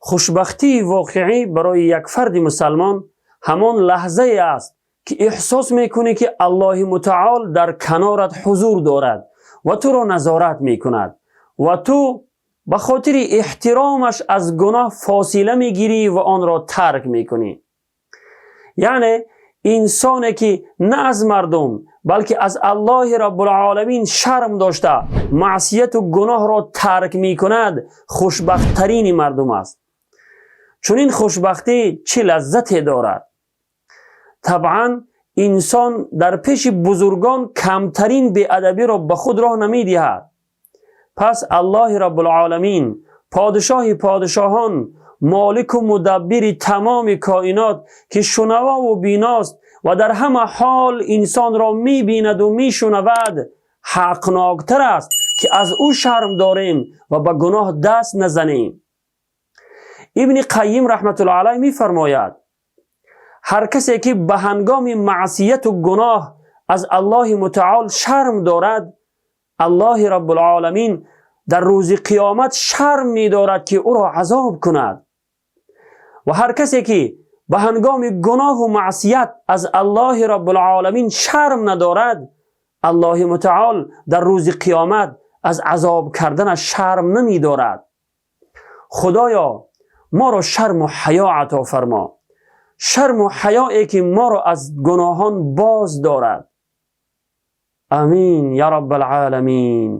Хушбахтии воқеӣ барои як фарди мусалмон ҳамон лаҳзае аст, ки эҳсос мекунӣ, ки Аллоҳи Мутаол дар канорат ҳузур дорад ва туро назорат мекунад ва ту ба хотири эҳтиромаш аз гуноҳ фосила мегирӣ ва онро тарк мекунӣ. Яъне инсоне, ки на аз мардум, балки аз Аллоҳи Раббулъоламин шарм дошта, маъсияту гуноҳро тарк мекунад, хушбахттарини мардум аст. Чунин хушбахтӣ чӣ лаззате дорад! Табъан, инсон дар пеши бузургон камтарин беадабиро ба худ роҳ намедиҳад. Пас Аллоҳи Раббулъоламин, подшоҳи подшоҳон, молику мудаббири тамоми коинот, ки шунавову биност ва дар ҳама ҳол инсонро мебинаду мешунавад, ҳақноктар аст, ки аз ӯ шарм дорем ва ба гуноҳ даст назанем. Ибни Қайим раҳматуллоҳ алайҳ мефармояд: ҳар касе, ки ба ҳангоми маъсияту гуноҳ аз Аллоҳи Мутаол шарм дорад, Аллоҳи Раббулъоламин дар рӯзи қиёмат шарм медорад, ки ӯро азоб кунад, ва ҳар касе, ки ба ҳангоми гуноҳу маъсият аз Аллоҳи Раббулъоламин шарм надорад, Аллоҳи Мутаол дар рӯзи қиёмат аз азоб карданаш шарм намедорад. Худоё, моро шарму ҳаё ато фармо, шарму ҳаёе, ки моро аз гуноҳон боз дорад. Амин я Раббалъоламин.